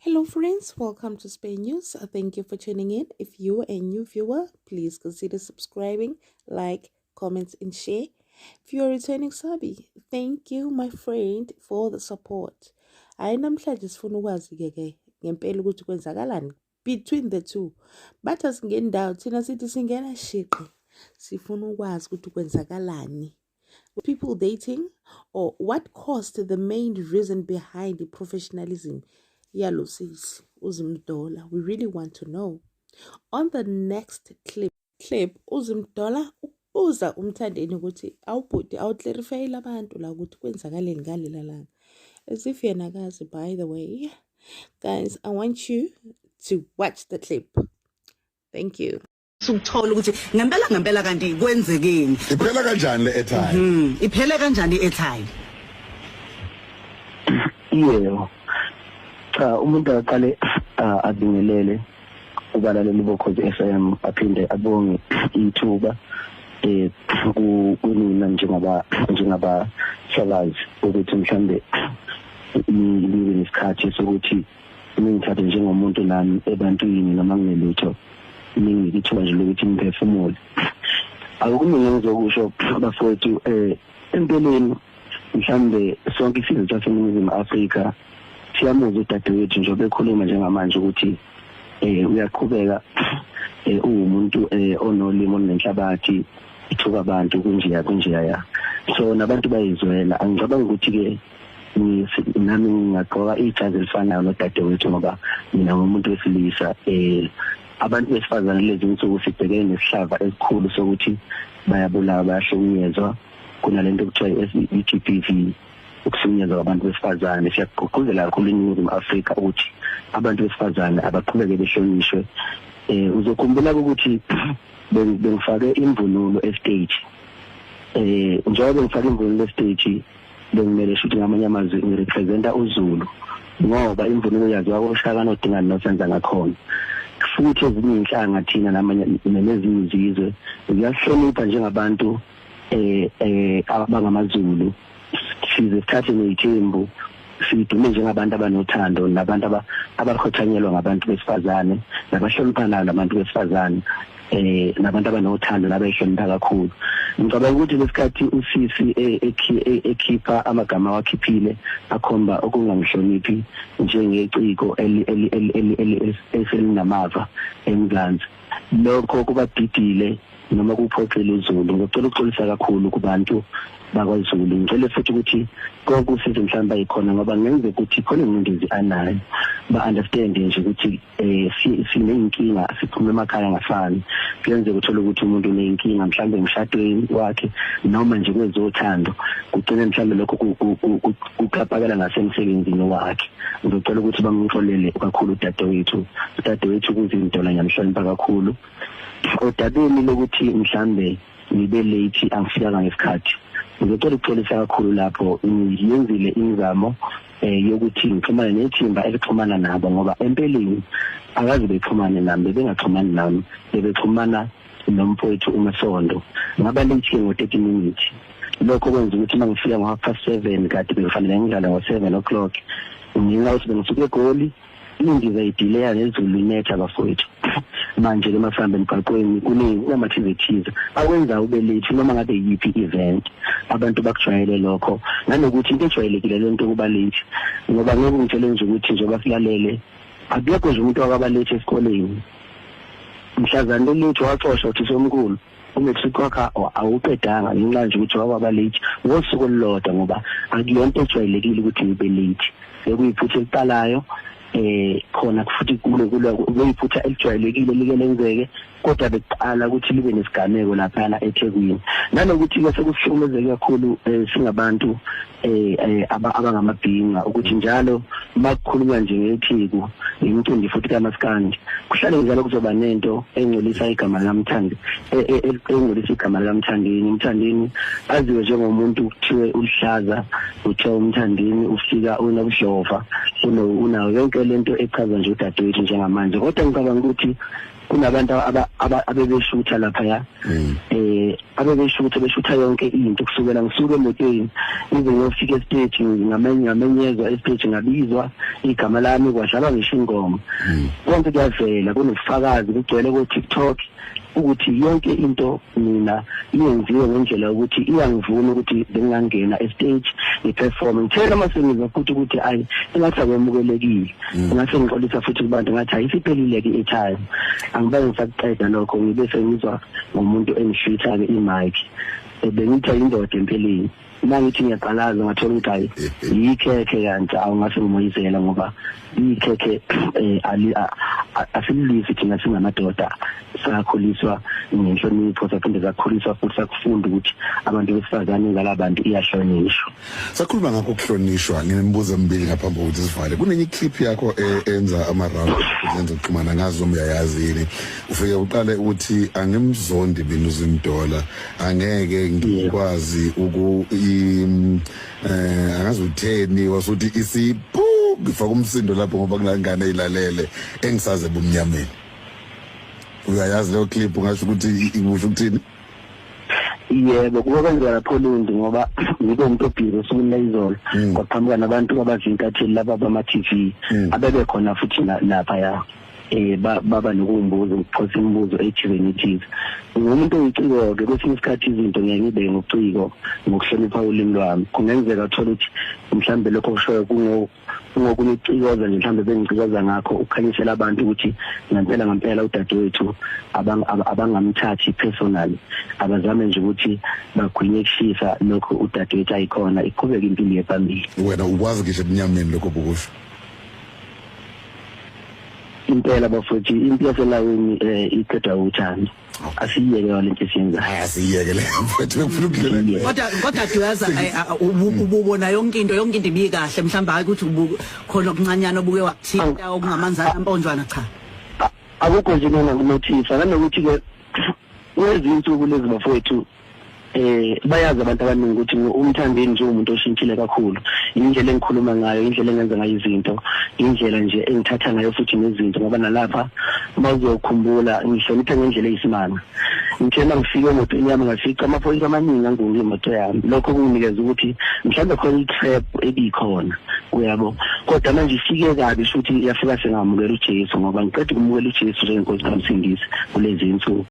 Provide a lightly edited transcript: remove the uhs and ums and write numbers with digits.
Hello friends, welcome to Spain News. Thank you for tuning in. If you are a new viewer, please consider subscribing, like, comment and share. If you are returning subby, thank you my friend for the support. Hayi, namhlanje sifuna ukwazi ke ke ngempela ukuthi kwenzakalani between the two. Bathi asingeni ndawo, thina sithi singena shiqi. Sifuna ukwazi ukuthi kwenzakalani. People dating or what caused the main reason behind the professionalism yalo sisi uZimdollar? We really want to know. On the next clip uZimdollar ubuza uMthandeni ukuthi awubhuti awuclarifyele abantu la ukuthi kwenzakaleni ngalela langa, as if yena akazi. By the way guys, I want you to watch the clip. Thank you. Sukuthola ukuthi ngempela ngempela kanti kwenzekeni. Iphela kanjani le airtime? Iphele kanjani i-airtime? Yebo. Cha, umuntu aqale abingelele kubalaleli boKhozi FM, aphinde abonge ithuba kunina njengaba sakazi ukuthi mhlambe nibe nesikhathi sokuthi ningithathe njengomuntu nami ebantwini, noma nginelutho, ninginike ithuba nje lokuthi ngiphefumule. Akukuningi engizokusho, bafowethu. Empeleni mhlambe sonke isizwe saseNingizimu Afrika siyamuzwa udadewethu njengoba ekhuluma njengamanje ukuthi uyaqhubeka, uwumuntu onolimi olunenhlabathi, ithuka abantu, kunjeya kunjeya ya. So nabantu bayizwela. Angicabangi ukuthi ke nami ngingagqoka ijazi elifanayo nodadewethu, ngoba mina ngumuntu wesilisa. Abantu besifazane lezi insuku sibhekene nesihlava esikhulu sokuthi bayabulawa, bayahlukunyezwa. Kunalento okuthiwa i-GBV, ukuhlukunyezwa kwabantu besifazane. Siyagqugquzela kakhulu iNingizimu Afrika ukuthi abantu besifazane abaqhubeke behlonishwe. Uzokhumbula ukuthi bengifake imvunulo estage. Njengoba bengifake imvunulo estage, bengimele shuthi, ngamanye amazwi ngirepresenta uZulu, ngoba imvunulo yaziwa koShaka noDingane noSenzangakhona, futhi ezinye iy'nhlanga thina namanye nezinye izizwe ziyasihlonipha njengabantu abangamaZulu. Size sithathe ney'thembu, sidume njengabantu abanothando nabantu abakhothanyelwa ngabantu besifazane nabahloniphanayo nabantu besifazane, nabantu abanothando nabayihlonipha kakhulu. Ngicabanga ukuthi lesikhathi usisi ekhipha amagama awakhiphile akhomba okungangihloniphi njengeciko eselinamava eMzansi, lokho kubadidile noma kuphoxile uZulu. Ngicela ukuxolisa kakhulu kubantu bakwaZulu. Ngicela futhi ukuthi konke usizo mhlawumbe ayikhona, ngoba kungenzeka ukuthi khona ingcindezi anayo, ba-understand nje ukuthi siney'nkinga, siphuma emakhaya angafani. Kuyenzeka uthole ukuthi umuntu uney'nkinga mhlawumbe emshadweni wakhe noma nje kwezothando, kugcine mhlawumbe lokho kuqapakela ngasemsebenzini wakhe. Ngizocela ukuthi bamxolele kakhulu udadewethu. Udadewethu kuZimdollar ngiyamhlonipha kakhulu. Odabeni lokuthi mhlambe ngibe late, angifikanga ngesikhathi, ngizocela ukuxolisa kakhulu lapho. Ngiyenzile imizamo yokuthi ngixhumane nethimba elixhumana nabo, ngoba empeleni akaze bexhumane nami, bebengaxhumani nami, bebexhumana nomfowethu uMasondo. Ngaba late ngo-30 minutes. Lokho kwenza ukuthi uma ngifika ngo-7:30, kade bekufanele ngidlale ngo-7 o'clock, ngenxa yokuthi bengisuke eGoli, indiza idileya nezulu linetha, bafowethu. Manje-ke masihambe emgaqweni kunamathize thize akwenza ube late noma ngabe yiphi i-event. Abantu bakujwayele lokho, nanokuthi into ejwayelekile lento ukuba late, ngoba ngeke ungitshele nje ukuthi njengoba silalele akekho nje umuntu wakaba late esikoleni. Mhlazane late waxoshwa uthisha omkhulu, umatric wakhe awuqedanga ngenxa nje ukuthi wawaba late ngosuku olulodwa, ngoba akuyonto ejwayelekile ukuthi ngibe late. Bekuyiphutha eliqalayo khona futhi kuyiphutha elijwayelekile like lenzeke, kodwa bekuqala ukuthi libe nesigameko laphana eThekwini, nanokuthi-ke sekusihlukumezeke kakhulu singabantu abangamabhinca, ukuthi njalo makukhulunywa nje ngeTheku, ngemicimbi futhi kamaskandi, kuhlale njalo kuzoba nento engcolisa igama likaMthandi, engcolisa igama likaMthandeni. UMthandeni aziwe njengomuntu kuthiwe ulihlaza, kuthiwa uMthandeni ufika unobudlova, unayo yonke lento echazwa nje udadewethu njengamanje. Kodwa ngicabanga ukuthi kunabantu abebeshutha laphaya. Abebeshutha, beshutha yonke into kusukela ngisuke emotweni ngize ngiyofika esiteji, ngamenyezwa esiteji, ngabizwa igama lami, kwadlalwa ngisho ingoma. Konke kuyavela, kunobufakazi, kugcwele ko-TikTok ukuthi yonke into mina iyenziwe ngendlela yokuthi iyangivuma ukuthi bengingangena estage ngiperform. Ngithela uma sengizwa futhi ukuthi ayi, engathi akwemukelekile, ngase ngixolisa futhi kubantu, ngathi ayisiphelile-ke i-airtime, angibange ngisakuqeda lokho. Ngibe sengizwa ngomuntu engihlwitha-ke i-mic. Bengithi ayindoda empeleni, uma ngithi ngiyaqalaza ngathola ukuthi hayi, yikhekhe kanti. Awungase ngimoyizela ngoba ikhekhe asililwisi thina singamadoda, sakhuliswa ngenhlonipho, saphinde sakhuliswa futhi sakufunda ukuthi abantu besifazane ngalabantu iyahlonishwa. Sakhuluma ngakho ukuhlonishwa. Nginemibuzo emibili ngaphambi kokuthi sivale. Kunenye iclip yakho enza ama-round zenza ukuxhumana ngazo, noma uyayazi yini. Ufike uqale uthi, "Angimzondi mina uZimdollar, angeke ngikwazi uku angazi utheni, wasuthi isiphu ngifaka umsindo lapho ngoba kunangane eyilalele engisaze ebumnyameni." Uyayazi leyo clip? Ungasho ukuthi ikusho ukuthini? Yebo, kuke kwenzeka lapho Lundi, ngoba ngibe umuntu obhizi osukwini layizolo, kwaqhamuka nabantu abazintatheli laba bama-TV abebekhona futhi laphaya, baba nokungibuza, ukuphosa imibuzo ethize nethize. Ngumuntu oyiciko-ke, kwesinye isikhathi izinto ngiye ngibeke ngobuciko, ngokuhlonipha ulimi lwami. Kungenzeka uthole ukuthi mhlawumbe lokho kushoyo kungokunye ukucikoza nje, mhlawumbe bengicikoza ngakho ukukhanyisela abantu ukuthi ngempela ngempela udadewethu abangamthathi personally, abazame nje ukuthi bagwinye kushisa lokho udadewethu ayikhona, iqhubeke impilo yephambili. Wena ukwazi ngisho ebumnyameni lokho bokusho? Impela bafowethu, impi yaselawini iqedwa uthando. Asiyeke yona into esiyenzayo. Hayi, asiyeke le mfowethu, bekufuna ukudlela. Kodwa Duyaza, ububona yonke into ibikahle, mhlawumbe hayi ukuthi khona okuncanyana obuke wakuthinta okungamanzana amponjwana, cha? Akukho nje mina nginothisa nanokuthi-ke kwezinsuku lezi bafowethu, bayazi abantu abaningi ukuthi uMthandeni nje umuntu oshintshile kakhulu. Indlela engikhuluma ngayo, indlela engenza ngayo izinto, indlela nje engithatha ngayo futhi nezinto, ngoba nalapha mawuzokhumbula ngihloniphe ngendlela eyisimanga. Ngithe uma ngifike emotweni yami ngafica amaphoyisa amaningi angunge imoto yami. Lokho kunginikeza ukuthi mhlawumbe khona i-trap ebikhona, uyabo. Kodwa manje ifike kabi futhi, yafika sengamukela uJesu, ngoba ngiqeda ukumukela uJesu njengenkosi kamsindisi kulezi insuku.